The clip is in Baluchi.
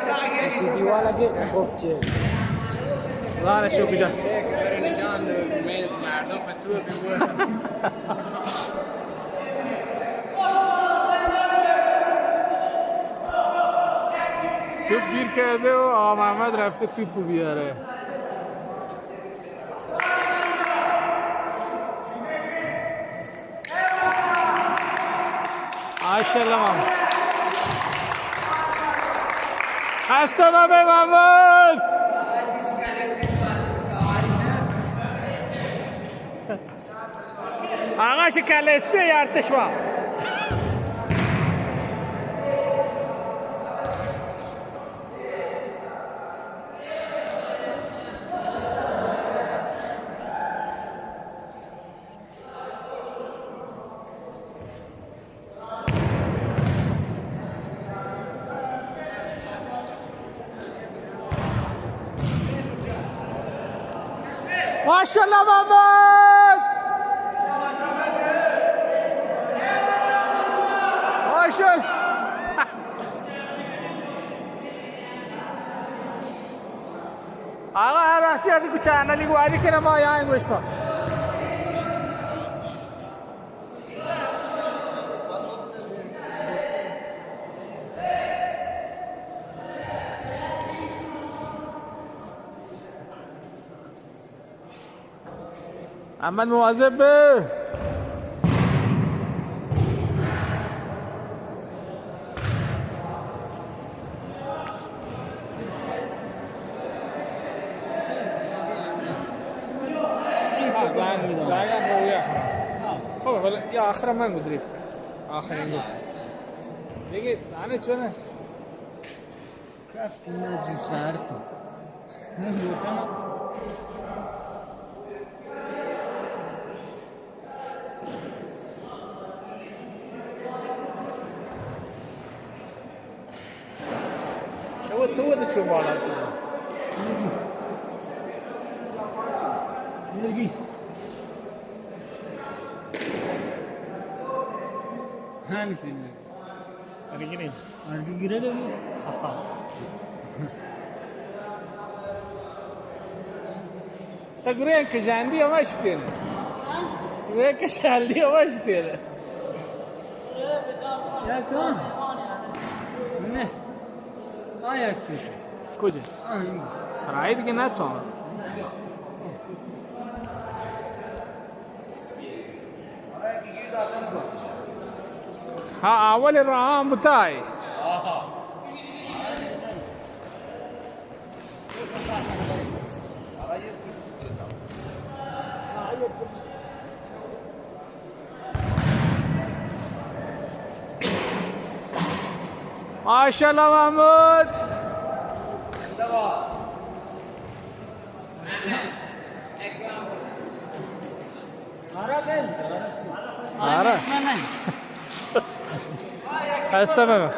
اسی دیوال ءَ گرت، خوب چیر. زانش رو کجا؟ نشان دو، مردم پہ تو بگو. توپ گیر کرده و آقا محمد رفته توپ بیاره. ماشاءالله محمد. خسته مبی محمد. آقا شکل اسپی یارتش ما. ماشاءالله محمد. ماشاءالله. آقا، ہر وقتی ادی کو چینلی گواری کنه ما یا گوش ما. احمد مواظب بہ. خب، حالا یا آخر من گدری. آخر دیگه دانه چونه؟ کپ نہ جو سار تو. لوچانا. شو تو تو چو بالا تو. مرگی. ہاں، نکلنے. ارگی نہیں. ارگی گرے دے. تا گرے کہ جاندی ہما شتین. گرے کہ شاندی ہما شتین. یا کون؟ نه. آیا تو. کجا؟ آه، این. رای دیگه نه تو. ہاں، اول راہ بتائے. ماشاءاللہ محمود. آرا. خسته مبه.